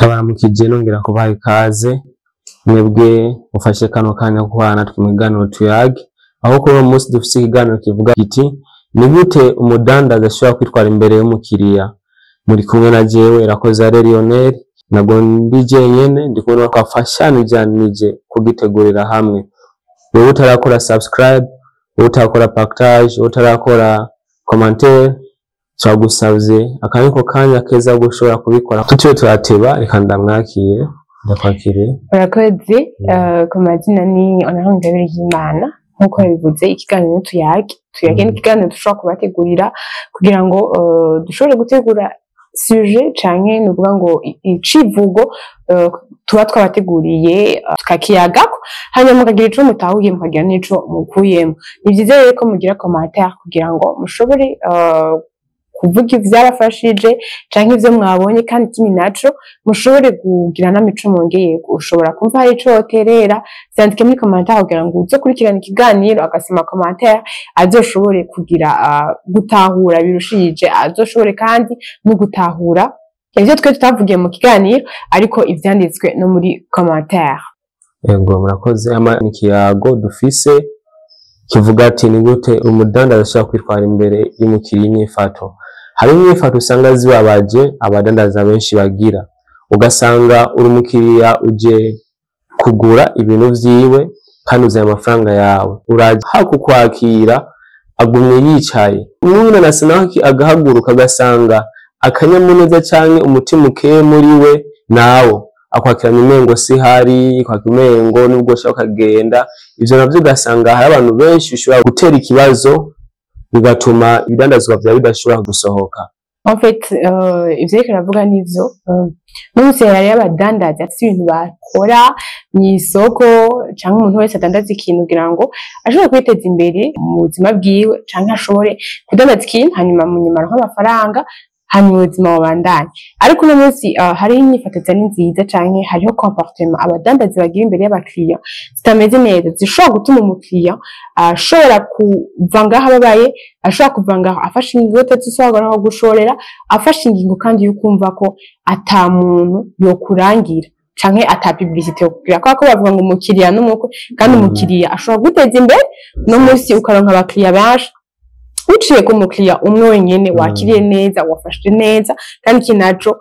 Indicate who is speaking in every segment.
Speaker 1: Ndabaramukije, nongera kubaha ikaze mwebwe mufashe kano kanya ko kubana natwe mu kiganiro Tuyage, aho kuri uno munsi dufise ikiganiro kivuga kiti: "Ni gute umudandaza ashobora kwitwara imbere y'umukiriya?" Muri kumwe na jewe, Irakoze Lionel. Ntabwo ndi jenyene, ndi kumwe n'uwo twafashanijanije kugitegurira hamwe. Wewe utarakora subscribe, wewe utarakora partage, wewe utarakora commentaire, turagusavye, aka niko kanya keza gushobora kubikora tutiriwe turateba. Reka ndamwakire. Ndakwakiriye.
Speaker 2: Urakoze. Ku mazina ni Honorine Ingabire y'Imana. Nk'uko yabivuze, ikiganiro Tuyage. Tuyage ni ikiganiro dushobora kubategurira kugira ngo dushobore gutegura sujet canke ni ukuvuga ngo icivugo tuba twabateguriye, tukakiyagako, hanyuma mukagira ico mutahuye, mukagira n'ico mukuyemo. Ni vyiza rero ko mugira commentaire kugira ngo mushobore kuvuga ivyabafashije canke ivyo mwabonye, kandi ikindi naco mushobore kugira n'amico mwongeyeko. Ushobora kumva hari ico woterera, vyandike muri commentaire kugira ngo uzokurikirana ikiganiro agasoma commentaire azoshobore kugira gutahura birushirije, azoshobore kandi no gutahura ivyo twe tutavugiye mu kiganiro ariko ivyanditswe no muri commentaire.
Speaker 1: Yego, murakoze. Ama ikiyago dufise kivuga ati: "Ni gute umudandaza ashobora kwitwara imbere y'umukiriya?" Inyifato, hari inyifato usanga zibabaje abadandaza benshi bagira. Ugasanga uri umukiriya, uje kugura ibintu vyiwe kandi uzanye amafaranga yawe, uraje, hakukwakira agumye yicaye n'umwinanasi, nawe agahaguruka, agasanga akanyamuneza canke umutima ukeye muri we, nawo akwakirana umengo si hari kwaka, umengo nubwo ushaka ukagenda. Ivyo navyo ugasanga hari abantu benshi bishobora gutera ikibazo, bigatuma ibidandazwa vyawe bidashobora gusohoka.
Speaker 2: En fait, ivyo ariko aravuga nivyo. N'umunsi hariyo abadandaza bafise ibintu bakora mw'isoko, canke umuntu wese adandaza ikintu kugira ngo ashobore kwiteza imbere mu buzima bwiwe, canke ashobore kudandaza ikintu, hanyuma mu nyuma aronke amafaranga, hanyuma ubuzima bubandanye. Ariko uno munsi hariho inyifato zitari nziza, canke hariho comportement abadandazi bagira imbere y'abakiriya zitameze neza, zishobora gutuma umukiriya ashobora kuva ngaho ababaye, ashobora kuva ngaho afashe ingingo itazisubira gushorera, afashe ingingo kandi yo kumva ko ata muntu yokurangira canke ata publicité yokugira, kubera ko bavuga ngo umukiriya n'umukwe, kandi umukiriya ashobora guteza imbere. No munsi ukaronka abakiriya benshi uciye ku mukiriya umwe wenyene wakiriye neza, wafashe neza, kandi ikindi naco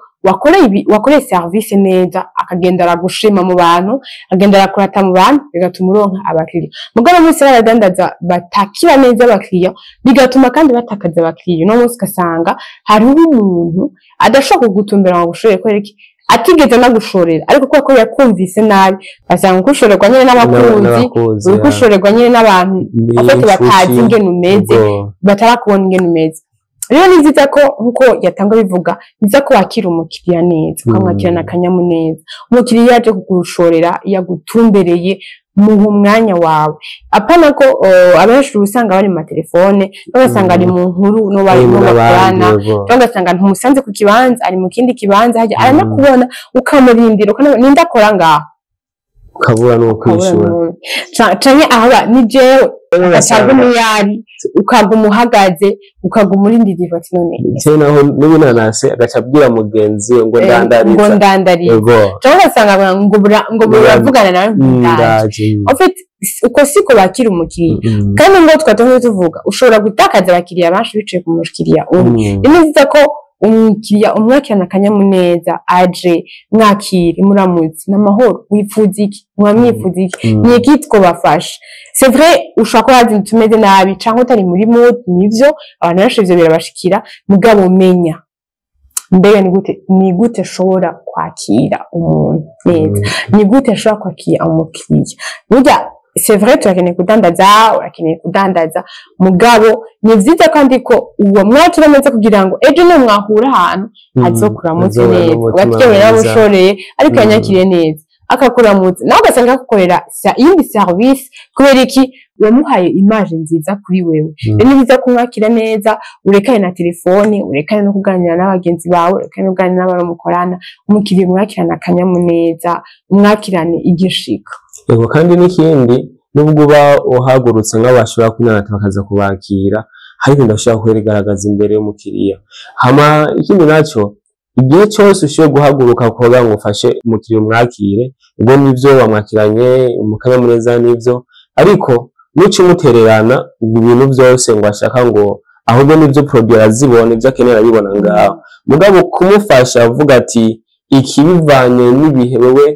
Speaker 2: wakoreye service neza, akagenda aragushima mu bantu, agenda arakurata mu bantu, bigatuma uronka abakiriya. Mugabo uno munsi rero abadandaza batakira neza abakiriya, bigatuma kandi batakaza abakiriya. Uno munsi ugasanga hariho umuntu adashobora kugutumbera ngo agushorere, kubera iki? Atigeze anagushorera, ariko kubera ko yakumvise nabi, basanga ukushorerwa nyene n'abakunzi,
Speaker 1: n'abakunzi,
Speaker 2: uriko ushorerwa nyene n'abantu afite batazi ingene umeze, batarakubona ingene umeze. Rero ni vyiza ko, nkuko yatanga bivuga, ni vyiza ko wakira umukiriya neza, ukamwakirana akanyamuneza. Umukiriya yaje kugushorera, yagutumbereye, muha umwanya wawe. Apana ko abenshi uba usanga bari mu matelefone, ugasanga ari mu nkuru no bari no bakorana, cyangwa ugasanga ntumusanze ku kibanza, ari mu kindi kibanza hajya, aranakubona, ukamurindira, ukanabona ninde akora ngaho,
Speaker 1: ukabura n'uwo
Speaker 2: ukabura
Speaker 1: kwishura.
Speaker 2: N'umwe. Canke ahaba ni jewe, agacarwa n'uyari, ukaguma uhagaze, ukaguma urindiriye ati: "None?"
Speaker 1: Ndetse naho n'ubunanase agaca abwira mugenzi we ngo
Speaker 2: ngo
Speaker 1: ndandariza.
Speaker 2: Ndandariza. Cyangwa ugasanga ngo buravugana nawe ngo ndaje.
Speaker 1: Ndaje.
Speaker 2: En fait, uko siko bakira umukiriya. Kandi ngo twatangiye tuvuga, ushobora gutakaza abakiriya benshi bicaye ku mukiriya umwe. Ni byiza ko umukiriya umwakirana akanyamuneza. Aje, mwakire, muramutse n'amahoro: "Wifuza iki? Mwamwifuza iki? Ni iki twobafasha?" C'est vrai, ushobora kuba wazindutse umeze nabi canke utari muri mood, nivyo, abantu benshi ivyo birabashikira. Mugabo menya mbega ni gute nshobora kwakira umuntu neza, ni gute nshobora kwakira umukiriya? Burya c'est vrai, turakeneye kudandaza, urakeneye kudandaza, mugabo ni vyiza kandi ko uwo mwakira neza kugira ngo ejo niyo mwahura ahantu azokuramutse
Speaker 1: Azohura
Speaker 2: neza,
Speaker 1: n'umutima
Speaker 2: ugatyewe
Speaker 1: mwiza.
Speaker 2: yaramushoreye ariko yanyakiriye neza, akakuramutsa, nawe ugasanga akagukorera iyindi service. Kubera iki? Wamuhaye image nziza kuri wewe. Rero ni byiza kumwakira neza, urekane na telefone, urekane no kuganira n'abagenzi bawe, urekane no kuganira n'abo mukorana. Umukiriya umwakirane akanyamuneza, umwakirane igishika.
Speaker 1: Yego, kandi n'ikindi, nubwo uba uhagurutse nk'abo bashobora kwinanata bakaza kubakira, hari ibintu bashobora kwigaragaza imbere y'umukiriya. Hama ikindi naco Igihe cyose ushoboye guhaguruka kugira ngo ufashe umukiriya umwakire, ubwo nivyo wamwakiranye mu kanyamuneza nivyo, ariko nuca umutererana ibintu byose ngo ashaka ngo ahubwo nivyo produit arazibona, ibyo akenera arabibona ngaho. Mugabo kumufasha avuga ati iki bivanye n'ibihe wewe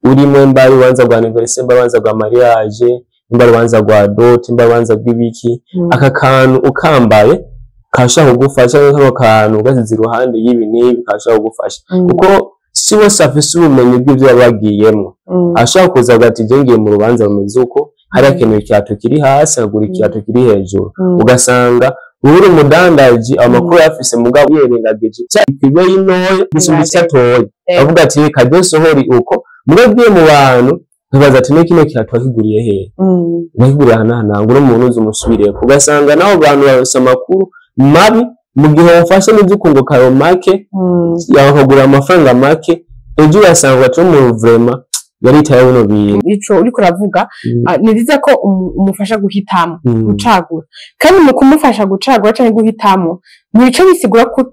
Speaker 1: urimo, mba ari urubanza rwa anniversaire, mba ari urubanza rwa mariage, mba ari urubanza rwa dot, mba ari urubanza rw'ibiki, aka kantu ukambaye kashaka kugufasha, canke kano kantu ugasize iruhande y'ibi n'ibi kashaka kugufasha, kuko si bose afise ubumenyi bw'ivyo baba bagiyemwo. Ashobora kuza avuga ati je ngiye mu rubanza rumeze uko, hari hakenewe ikirato kiri hasi, akagura ikirato kiri hejuru. Ugasanga uri umudandaji amakuru yafise, mugabo yirengagije ibeyi ntoya gusumba icyo atoye, avuga ati reka je nsohore uko. Mugabo ugiye mu bantu nkibaza ati ne kino kirato wakiguriye hehe? Nakiguriye aha n'aha n'aha. Ngo uno muntu uzi umusubireko, ugasanga nabo bantu baronse amakuru mabi. Mu gihe wamufashe n'ivy'ukunguka ayo make, bakagura amafaranga make, ejo ugasanga ati umuntu vraiment yaritayeho bino bintu.
Speaker 2: Ico uriko uravuga, ni vyiza ko umufasha guhitamo, gucagura. Kandi mu kumufasha gucagura canke guhitamo, ntibico bisigura ko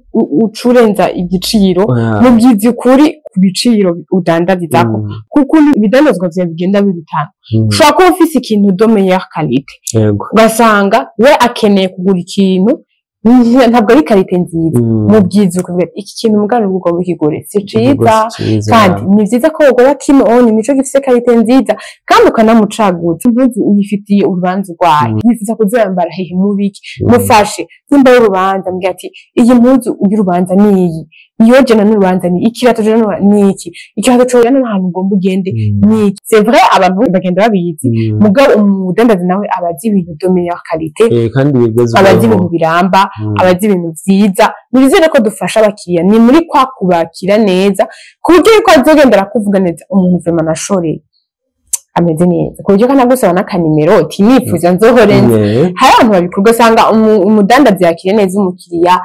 Speaker 2: ucurenza igiciro. Mubwiza ukuri ku biciro udandarizako, kuko ibidandazwa vyawe bigenda birutana. Ushobora kuba ufise ikintu de meilleure qualité, ugasanga we akeneye kugura ikintu ntabwo ari qualité nziza. Mubwiza ukuri ati iki kintu mugana ugomba ukigure si ciza. Kandi ni vyiza ko wogura kimwe onye nico gifise qualité nziza, kandi ukanamucaguza. Impuzu uyifitiye urubanza urwaye, wifuza kuzoyambara hehe, mubiki? Mufashe nimba y'urubanza, mbwira ati iyi mpuzu y'urubanza ni iyi, iyo jena n'urubanza ni ikirato, jena ni iki, ikirato cojana n'ahantu ugomba ugende ni iki. C'est vrai, abantu bagenda babizi, mugabo umudandaza nawe aba azi ibintu de meilleure qualité,
Speaker 1: kandi bigezweho,
Speaker 2: aba azi ibintu biramba, aba azi ibintu vyiza. Ni ko dufasha abakiriya, ni muri kwa kubakira neza, ku buryo yuko azogenda arakuvuga neza, umuntu vraiment nashoreye ameze neza, ku buryo kanagusaba n'akanimero uti nifuza nzohore nza. Hari abantu babikora, ugasanga umudandaza yakiriye neza umukiriya,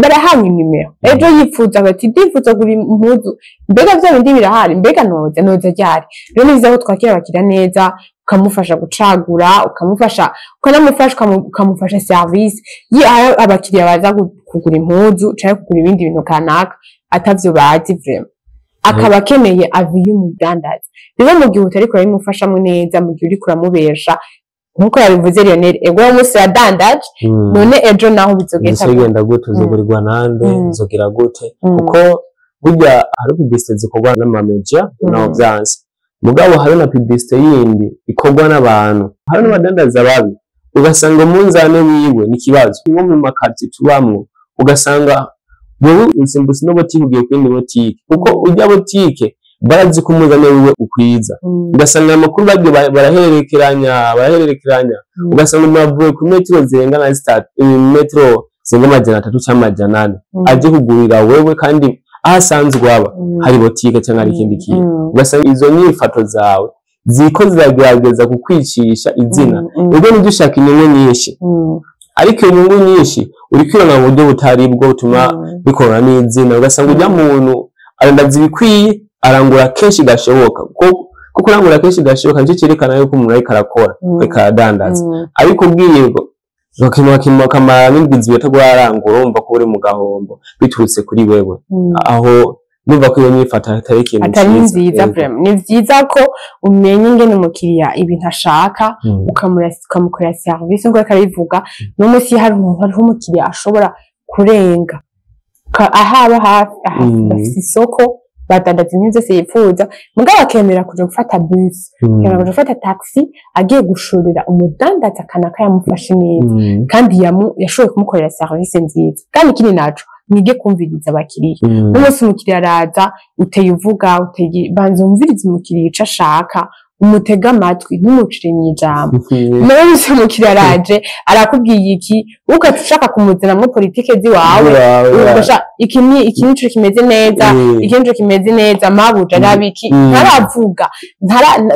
Speaker 2: barahanye inimero, ejo yifuza bati ndifuza kugura impuzu, mbega vya bindi birahari, mbega noza ryari? Rero ni vyiza ko twakira abakiriya neza, ukamufasha gucagura, ukamufasha, ukanamufasha, ukamufasha service. Iyo hari abakiriya baza kugura impuzu canke kugura ibindi bintu kanaka atavyo bazi vraiment, akaba akeneye avis y'umudandaza. Rero mu gihe utariko urabimufashamo neza, mu gihe uriko uramubesha nkuko yabivuze Lionel, ego uwo munsi yadandaje, none ejo naho bizogenda gute?
Speaker 1: Bizogenda gute? Uzogurirwa nande? Uzogira gute? Kuko burya hari publicité zikorwa n'amamedia, naho vyanse, mugabo hari na publicité yindi ikorwa n'abantu. Hari n'abadandaza babi, ugasanga umunzane wiwe ni ikibazo. Nko mu makartie tubamwo, ugasanga wewe usimbutse ino botike ugiye kuyindi botike, kuko urya botike barazi ko umunzane wiwe ukwiza. Ugasanga amakuru bagiye barahererekeranya, ugasanga umuntu avuye ku metero zirenga na 3, metero zirenga 300 cyangwa 400, aje kugurira wewe, kandi aho asanzwe aba hari botike cyangwa hari ikindi kintu. Ugasanga izo nyifato zawe ziko ziragerageza kukwicisha izina. Ubwo nibyo ushaka inyungu nyinshi, ariko iyo nyungu nyinshi uri kwibona mu buryo butari bwo butuma bikorana n'izina. Ugasanga ujya muntu arandaza ibikwiye, arangura kenshi gashoboka, kuko kurangura kenshi gashoboka nicyo cyerekana yuko umuntu ariko arakora, ariko aradandaza. Ariko ubwiye ngo akamara n'indwi 2 atagwarangura, urumva ko uri mu gahombo biturutse kuri wewe. Aho numva ko iyo nyifato atari ikintu
Speaker 2: atari
Speaker 1: ciza.
Speaker 2: Nziza. Vraiment ni vyiza ko umenya ingene umukiriya ibintu ashaka, ukamukorera service nkuko ariko arabivuga. N'umunsi hari umuntu, hariho umukiriya ashobora kurenga ahaba hafi aha, bafise isoko, badandaza ibintu vyose yifuza, mugabo akemera kuja gufata bus, akemera kuja gufata taxi, agiye gushorera umudandaza kanaka yamufashe neza, kandi yashoboye kumukorera service nziza. Kandi ikindi naco, mwige kumviriza abakiriya. N'umunsi umukiriya araza, uteye uvuga, uteye, banza wumvirize umukiriya ico ashaka, umutege amatwi, ntumucire mw'ijambo. N'umunsi umukiriya araje arakubwiye iki, ugaca ushaka kumuzanamwo politike ziwawe, ugasha iki ni iki, nico kimeze neza, iki nico kimeze neza, mabuja arabiki. Ntaravuga,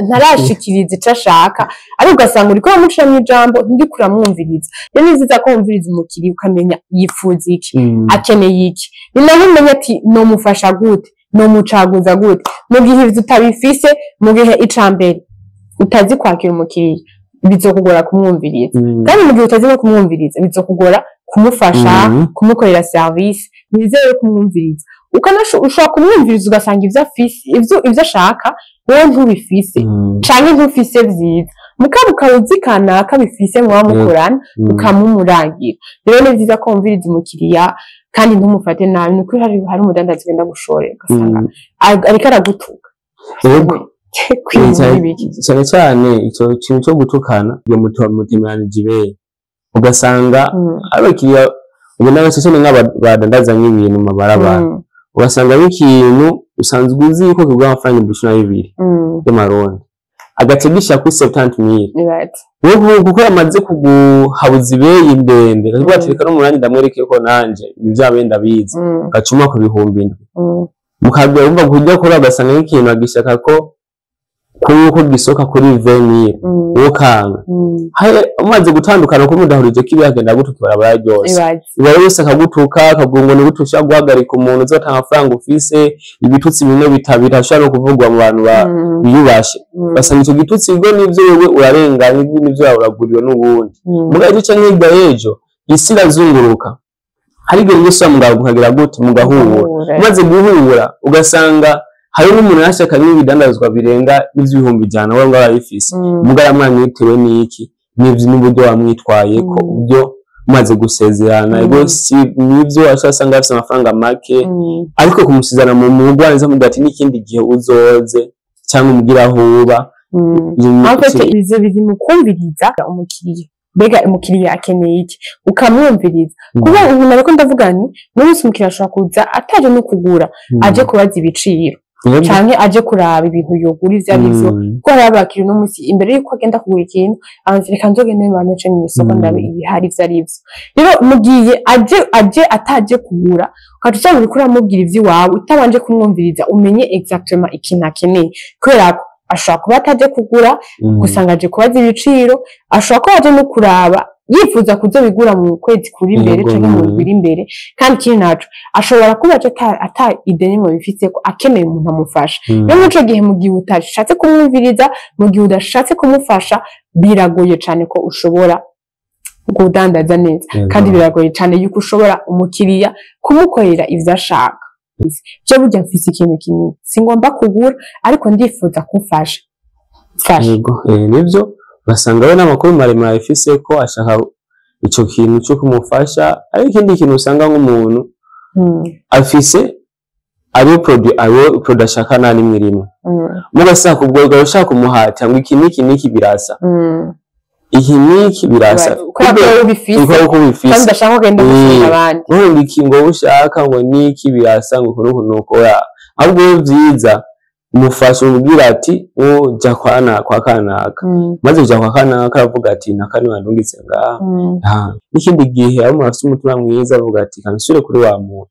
Speaker 2: ntarashikiriza ico ashaka, ariko ugasanga uriko uramucira mw'ijambo, nturiko uramwumviriza. Rero ni vyiza ko wumviriza umukiriya, ukamenya yifuza iki, akeneye iki. Ni naho umenya ati nomufasha gute, nomucaguza gute. Mu gihe ivyo utabifise, mu gihe ica mbere utazi kwakira umukiriya, bizokugora kumwumviriza. Kandi mu gihe utazi no kumwumviriza, bizokugora kumufasha, kumukorera service. Ni vyiza rero kumwumviriza. Ushobora kumwumviriza ugasanga ivyo afise, ivyo ashaka wowe ntubifise, canke ntufise vyiza, mugabo ukaba uzi kanaka bifise muba mukorana, ukamumurangira. Rero ni vyiza ko wumviriza umukiriya kandi ntumufate nabi. Ni ukuri hari umudandaza ugenda gushorera ugasanga ariko aragutuka. Kwiyumvira ibiki?
Speaker 1: Cyane cyane ico kintu cyo gutukana, iyo mutemeranije ibere, ugasanga abakiriya ubona cyane nk'abadandaza nk'ibintu mu mabarabara, ugasanga nk'ikintu usanzwe uzi ko kigura amafaranga 12,000 y'amarundi, agaca gishira kuri 70,000. Wowe kuko yamaze kuguhabuza ibeyi ndende, akavuga ati reka n'umunani ndamwereke ko nanje ibi vya ndabizi, gacuma ku 7,000. Mukabwira wumva kujya kuri, ugasanga nk'ikintu agishaka ko kuri uko gisoka kuri 20,000, wowe ukanga. Umaze gutandukana ko mudahurije ko agenda gutuka ibarabara ryose. Ibarabara wese akagutuka, akavuga ngo ni gute ushobora guhagarika umuntu uzatanga amafaranga ufise. Ibitutsi bimwe bitabira ashobora no kuvugwa mu bantu biyubashe. Basanga icyo gitutsi ubwo nivyo wewe urarenganye, n'ivyo wawe uraguriwe n'ubundi. Mugabo ejo canke hirya y'ejo isi irazunguruka, hari igihe mwese mukagira gute, mugahura. Umaze guhura ugasanga hari n'umuntu yashaka n'ibidandazwa birenga ivy'ibihumbi 100, wowe ngaho arabifise, mugabo yamwamwitewe n'iki n'ivyo n'uburyo wamwitwayeko, ibyo umaze gusezerana. Ego, si nivyo ashobora asanga afise amafaranga make, ariko kumusezerana mu mugwaneza, mugira ati n'ikindi gihe uzoze, cyangwa umubwire aho uba.
Speaker 2: En fait, ivyo biri mu kumviriza umukiriya. Mbega umukiriya akeneye iki? Ukamwumviriza. Kuba umuntu ariko ndavuga nti n'umunsi umukiriya ashobora kuza ataje no kugura, aje kubaza ibiciro, canke aje kuraba ibintu yogura ivyo ari vyo. Kuko hariho abakiriya uno munsi imbere yuko agenda kugura ikintu abanza reka nzogende mbanze mw'isoko ndabe ibihari ivyo ari vyo. Rero mugiye aje ataje kugura, ukaca usanga uriko uramubwira ivy'iwawe utabanje kumwumviriza umenye exactement ikintu akeneye, kubera ko ashobora kuba ataje kugura, gusanga aje kubaza ibiciro, ashobora kuba aje no kuraba yifuza kuzobigura mu kwezi kuri imbere canke mu ndwi iri imbere. Kandi ikindi naco, ashobora kuba aje ata ideni mu bifiseko, akeneye umuntu amufasha. Rero muri ico gihe, mu gihe utashatse kumwumviriza, mu gihe udashatse kumufasha, biragoye cane ko ushobora kudandaza neza, kandi biragoye cane yuko ushobora umukiriya kumukorera ivyo ashaka. Je burya mfise ikintu kinini, singomba kugura, ariko ndifuza kumfasha, mfasha.
Speaker 1: Yego, nivyo, ugasanga we n'amakuru maremare afise ko ashaka ico kintu cyo kumufasha. Ariko ikindi kintu usanga nk'umuntu afise ariyo produit ashaka nta nimwe irimo, mugasanga ubwo ushaka kumuhata ngo iki n'iki n'iki birasa, iki n'iki birasa.
Speaker 2: Kubera ko wowe ubifise.
Speaker 1: Kubera ko ubifise.
Speaker 2: Kandi udashaka kugenda gusumba abandi.
Speaker 1: Ntundi iki ngo ushaka ngo niki birasa, ngo uku nuko oya, ahubwo wowe vyiza mufasha umubwira ati jya kwa kanaka. Maze kuja kwa kanaka aravuga ati naka niwe wandungitse ngaha. N'ikindi gihe abo umuntu afise umutima mwiza avuga ati kansubire kuri wa muntu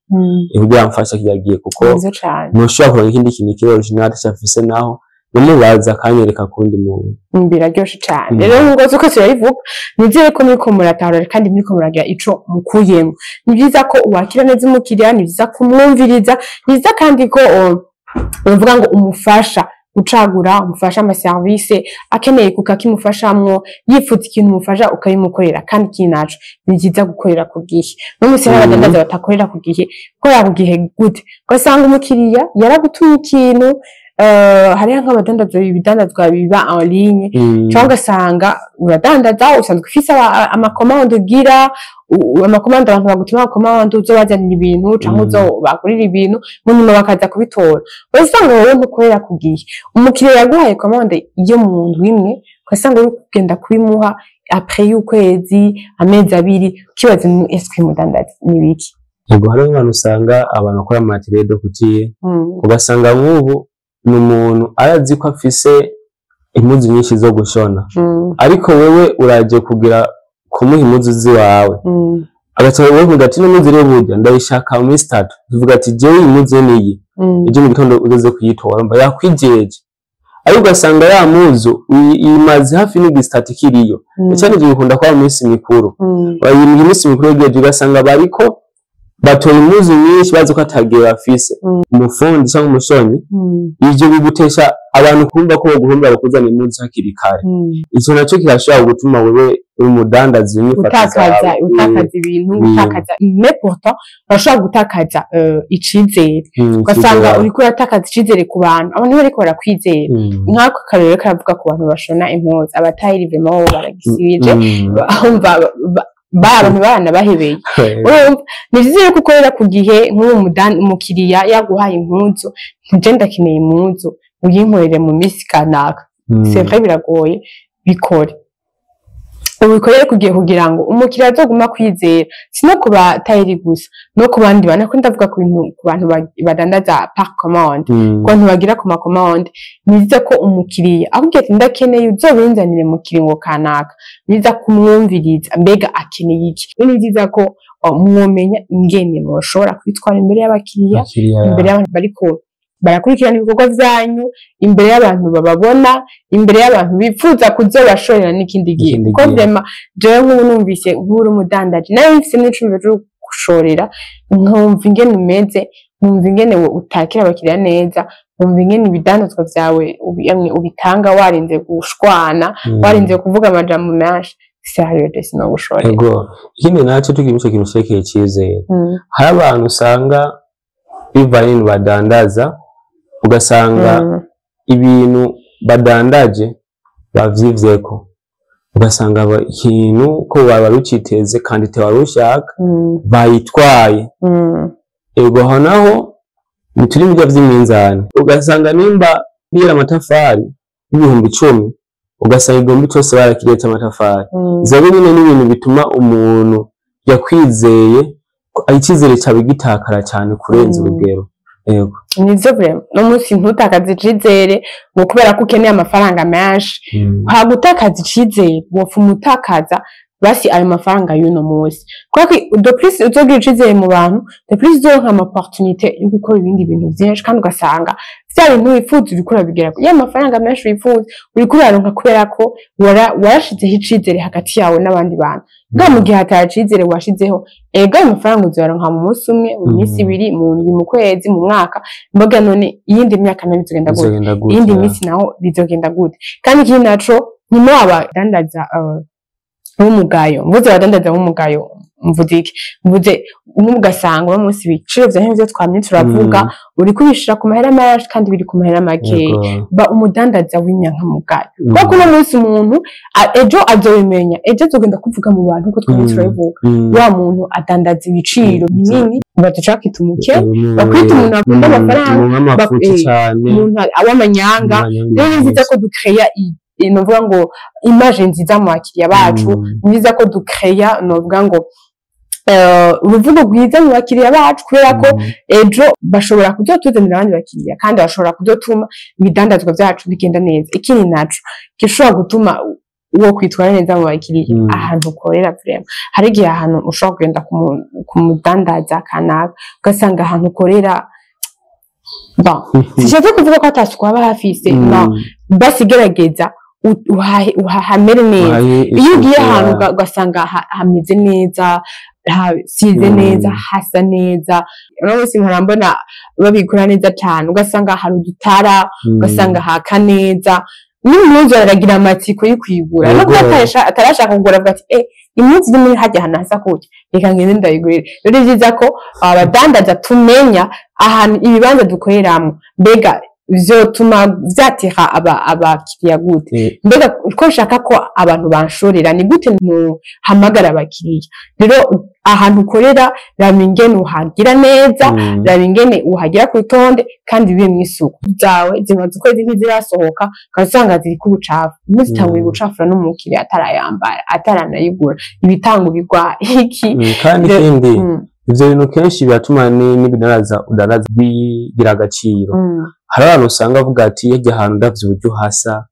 Speaker 1: kugira amfashe kirya gihe, kuko
Speaker 2: Nivyo cane.
Speaker 1: ntushobora kuronka ikindi kintu kiri original atacafise, naho numubaza akanyereka kundi muntu.
Speaker 2: Biraryoshe cane. Rero ngo zuko turabivuga, nizere ko muriko muratahura kandi muriko muragira ico mukuyemo. Ni vyiza ko wakira neza umukiriya, ni vyiza kumwumviriza, ni vyiza kandi ko uvuga ngo umufasha gucagura, umufasha amaserivisi akeneye, kukakimufashamwo, yifuza ikintu umufasha ukabimukorera. Kandi ikindi naco, ni vyiza gukorera ku gihe. N'umunsi hari abadandaza batakorera ku gihe. Gukorera ku gihe gute? Ugasanga umukiriya yaragutumye ikintu, hariho nk'abadandaza ibidandazwa biba en ligne, cyangwa ugasanga uradandaza usanzwe ufise amakomande ugira, amakomande abantu bagutuma, amakomande uzobazanira ibintu canke uzobagurira ibintu, mu nyuma bakaza kubitora. Ugasanga wowe ntukorera ku gihe, umukiriya yaguhaye komande yo mu ndwi imwe, ugasanga uri kugenda kubimuha après y'ukwezi, amezi 2, ukibaza ni est-ce que umudandaza ni biki?
Speaker 1: Yego, hariho nk'abantu usanga abantu bakora ama atelier de couture, ugasanga nk'ubu ni umuntu arazi ko afise impuzu nyinshi zo gushona, ariko wewe uraje kugira kumuha impuzu ziwawe, agaca wowe uvuga ati ino mpuzu rero burya ndayishaka mu minsi 3, uvuga ati jewe iyi mpuzu niyi, ejo mu gitondo uzoze kuyitora, mba yakwijeje. Ariko ugasanga ya mpuzu imaze hafi n'indwi 3 ikiriyo. Cyane ibyo bikunda kuba mu minsi mikuru. Iminsi mikuru yegereje, ugasanga bariko batora impuzu nyinshi bazi ko atagihe bafise, umufundi cyangwa umushonyi. Ivyo bigutesha Abantu kumva ko boguhomba bakuzana impuzu hakiri kare, ico naco kirashobora gutuma wewe uri umudandaza inyifato
Speaker 2: Utakaza
Speaker 1: zawe
Speaker 2: utakaza ibintu, utakaza, mais pourtant urashobora gutakaza icizere, ugasanga uriko uratakaza icizere ku bantu, abantu bariko barakwizera. Nk'ako karorero karavuga ku bantu bashona impuzu, abatayeri vraiment bo baragisibije, bumva abantu baranabahebeye. Urumva ni vyiza yuko ukorera ku gihe. Nk'uwo umukiriya yaguhaye impuzu, nje ndakeneye impuzu, uyinkorere mu minsi kanaka. C'est vrai biragoye, bikore, ubikorere ku gihe kugira ngo umukiriya azoguma kwizera. Si no ku batayeri gusa, no ku bandi bantu, ariko ndavuga ku bintu, ku bantu badandaza par commande, ku bantu bagira ku ma commande. Ni vyiza ko umukiriya akubwira ati ndakeneye uzobinzanire mu kiringo kanaka, ni vyiza kumwumviriza, mbega akeneye iki. Rero ni vyiza ko mwomenya ingene mwoshobora kwitwara imbere y'abakiriya, imbere y'abantu bariko barakurikirana ibikorwa vyanyu, imbere y'abantu bababona, imbere y'abantu bifuza kuzobashorera n'ikindi gihe.
Speaker 1: Ikindi
Speaker 2: Kuko
Speaker 1: gihe.
Speaker 2: vraiment jewe nk'ubu numvise nk'uri umudandaji, nawe mfise n'icumbi co gushorera, nkumva ingene umeze, nkumva ingene utakira abakiriya neza, nkumva ingene ibidandazwa vyawe yamwe ubitanga warinze gushwana, warinze kuvuga amajambo menshi, sérieux, je sinogushorera.
Speaker 1: Ego, ikindi naco tugira ico kintu cerekeye icizere, hari abantu usanga bivanye n'ibintu badandaza, ugasanga ibintu badandaje bavyivyeko, ugasanga ikintu ko wari uciteze kandi wari ushaka bayitwaye. Ego, aho naho ntituri mu byo vy'iminzani, ugasanga nimba bira amatafari y'10,000, ugasanga igihumbi cose barakiriye c'amatafari. Ivyo nyene n'ibintu bituma umuntu yakwizeye icizere cawe gitakara cane kurenza urugero. Ego.
Speaker 2: Nivyo vraiment, no munsi ntutakaze icizere ngo kubera ko ukeneye amafaranga menshi. Ha gutakaza icizere, wopfuma utakaza basi ayo mafaranga y'uno munsi, kubera ko de plus uzogira icizere mu bantu, de plus uzoronka ama opportunité yo gukora ibindi bintu vyinshi, kandi ugasanga vya bintu wifuza uriko urabigerako. Ya mafaranga menshi wifuza uriko urayaronka kubera ko warashizeho icizere hagati yawe n'abandi bantu. Bwa mu gihe ata cizere washizeho, ego ayo mafaranga uzoyaronka mu munsi umwe, mu minsi 2, mu ndwi, mu kwezi, mu mwaka, mboga none iyindi myaka nayo bizogenda gute?
Speaker 1: Bizogenda gute?
Speaker 2: Iyindi minsi naho bizogenda gute? Kandi ikindi naco, nyuma abadandaza b'umugayo, mvuze abadandaza b'umugayo mvuze iki? Mvuze umwe, ugasanga uno munsi ibiciro vya nk'ivyo twamye turavuga, uriko ubishira ku mahera menshi kandi biri ku mahera makeya. Ba umudandaza w'inyankamugayo, kuko uno munsi umuntu ejo azobimenya, ejo azogenda kuvuga mu bantu uko twamye turabivuga, wa muntu adandaza ibiciro binini, baduca kwita umukene, bakwita umuntu akunda amafaranga,
Speaker 1: Umuntu w'amafuti cane.
Speaker 2: Umuntu w'amanyanga. Rero ni vyiza ko dukeya novuga ngo image nziza mu bakiriya bacu. Ni vyiza ko dukeya novuga ngo uruvugo rwiza mu bakiriya bacu, kubera ko ejo bashobora kuzotuzanira abandi bakiriya, kandi bashobora kuzotuma ibidandazwa vyacu bigenda neza. Ikindi naco gishobora gutuma uwo kwitwara neza mu bakiriya, ahantu ukorera. Vraiment hari igihe ahantu ushobora kugenda ku mudandaza kanaka, ugasanga ahantu ukorera, bon, sishatse kuvuga ko atasuku haba hafise, no basi gerageza uhahamere neza. Iyo ugiye ahantu ugasanga hameze neza, hasize neza, hasa neza, uno munsi mpora mbona babikora neza cane, ugasanga hari udutara, ugasanga haka neza, n'impuzu aragira amatsiko yo kuyigura, no kuba atarashaka kugura avuga ati impuzu iri muri harya hantu hasa gutya, reka ngende ndayigurire. Rero ni vyiza ko abadandaza tumenya ahantu ibibanza dukoreramwo, mbega vyotuma vyatira abakiriya gute? Mbega ko nshaka ko abantu banshorera, ni gute ntuhamagara abakiriya? Rero ahantu ukorera, raba ingene uhagira neza, raba ingene uhagira ku rutonde kandi bibe mw'isuku. Zawe zimaze ukwezi ntizirasohoka, ukaba usanga ziriko ubucafu, impuzu itanguye gucafura n'umukiriya atarayambara, ataranayigura, ibitanga ibigwa iki.
Speaker 1: Kandi ikindi, ivyo bintu kenshi biratuma n'ibidaraza udaraza bigira agaciro. Hari abantu usanga avuga ati yarya ahantu ndavye uburyo hasa,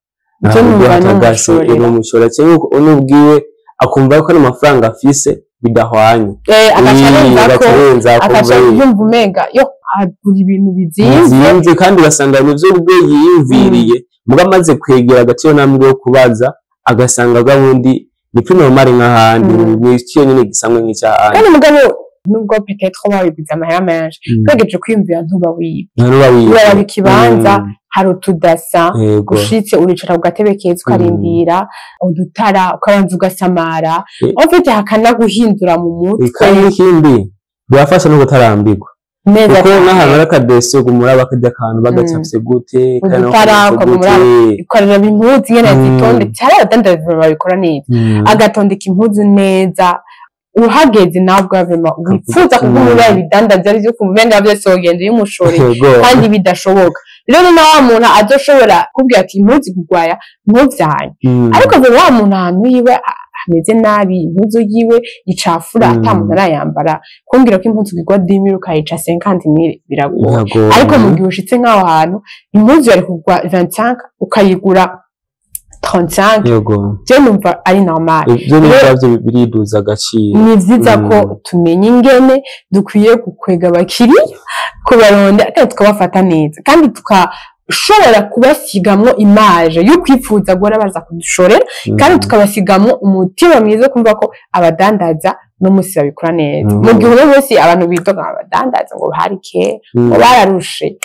Speaker 2: Ivyo
Speaker 1: uburyo
Speaker 2: numva
Speaker 1: hatagase,
Speaker 2: nomushorera.
Speaker 1: inomushora, cyangwa unubwiwe akumva ko n'amafaranga afise bidahwanye.
Speaker 2: Agaca arenzako.
Speaker 1: Agaca arenzako,
Speaker 2: Agaca yumva umenga yo agura ibintu bizimvye.
Speaker 1: Bizimvye, kandi ugasanga nivyo ubwe yiyumviriye, muga amaze kwegera agaciro namwe yo kubaza, agasanga bwa bundi ni prix normal nk'ahandi, ni ikiyo nyene gisanzwe nk'icyahandi.
Speaker 2: Kandi mugabo Nubwo peut-être wabiguze amahera menshi, ugerageje kwiyumvira ntuba wiba.
Speaker 1: Ntuba wiba.
Speaker 2: Uraraba ikibanza, hari utudasa, ushitse uricara ku gatebe keza, ukarindira udutara, ukabanza ugasamara. En fait hakanaguhindura mu mutwe.
Speaker 1: Kandi n'ikindi, birafasha no kutarambirwa,
Speaker 2: Neza
Speaker 1: kuko
Speaker 2: cane.
Speaker 1: n'ahantu hari akadesi uguma uraba karya kantu bagacafye gute, kandi naho
Speaker 2: Udutara,
Speaker 1: kameze
Speaker 2: ukaguma
Speaker 1: gute.
Speaker 2: uraba, ukaraba impuzu ingene zitondetse. Hari abadandaza babikora neza, agatondeka impuzu neza, uhageze nawe ubwawe vraiment wifuza kuguma uraba ibidandaza arivyo, ukumva umenga vyose wogenda uyimushoreye, kandi bidashoboka. Rero ni na wa muntu azoshobora kubwira ati impuzu igugwaya ntuvyanye. Ariko vuba wa muntu ahantu yiwe hameze nabi, impuzu yiwe icafura, ata muntu arayambara, kumbwira ko impuzu igurwa 10,000 ukayica 50,000 biragoye.
Speaker 1: Biragoye.
Speaker 2: Ariko mu gihe ushitse nk'aho hantu impuzu yari kugwa 25 ukayigura 35, je numva ari normal.
Speaker 1: Ivyo ni ubwavyo biriduza agaciro.
Speaker 2: Ni vyiza ko tumenya ingene dukwiye gukwega abakiriya, kubaronda kandi tukabafata neza, kandi tukashobora kubasigamwo image yo kwifuza guhora baza kudushorera, kandi tukabasigamwo umutima mwiza wo kumva ko abadandaza no musi babikora neza. Mu gihe uno munsi abantu bidoga abadandaza ngo hari kera, ngo bararushe,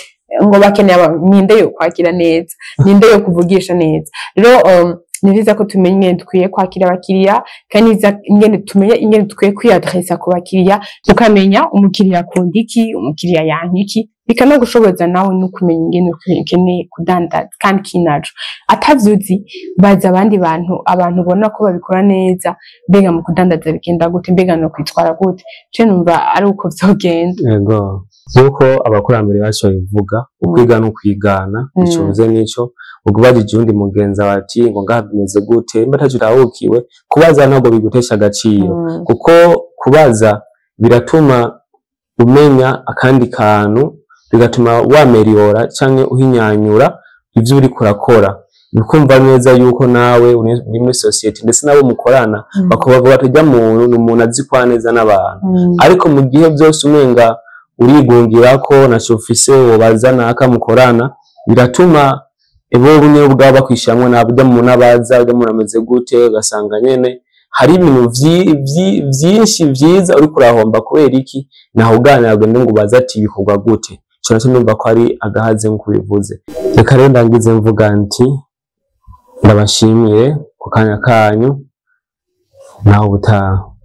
Speaker 2: ngo bakeneye ninde yo kwakira neza, ninde yo kuvugisha neza. Rero ni vyiza ko tumenya ingene dukwiye kwakira abakiriya, kandi ni vyiza ingene tumenya ingene dukwiye kwiyadresa ku bakiriya, tukamenya umukiriya akunda iki, umukiriya yanka iki, bikanagushoboza nawe no kumenya ingene ukeneye kudandaza. Kandi kinaco atavyuzi, baza abandi bantu, abantu ubona ko babikora neza: mbega mu kudandaza bigenda gute? Mbega no kwitwara gute? Je numva ari uko vyogenda.
Speaker 1: Yego, nk'uko abakurambere bacu babivuga, ukwiga no kwigana. Ico uvuze nico, ubwo ubajije uwundi mugenzi wawe ati ngo ngaha bimeze gute, mba ataco utahukiwe, kubaza ntabwo bigutesha agaciro, kuko kubaza biratuma umenya akandi kantu, bigatuma wameriyora canke uhinyanyura ivyo uriko urakora, ukumva neza yuko nawe uri muri société, ndetse n'abo mukorana bakavuga bati urya muntu ni umuntu azi kwa neza n'abantu. Ariko mu gihe byose umenga urigungira ko ntaco ufise wobaza naka mukorana, biratuma bo nyene ubwabo bakwishiramwo nabi: urya muntu abaza, urya muntu ameze gute? Ugasanga nyene hari ibintu vyinshi vyiza uriko urahomba. Kubera iki? Naho uganira ngo ngo ubaze ati bikorwa gute? Ico naco ndumva ko ari agahaze nk'uko ubivuze. Reka rero ndangize mvuga nti ndabashimiye ku kanya kanyu, naho ubutaha.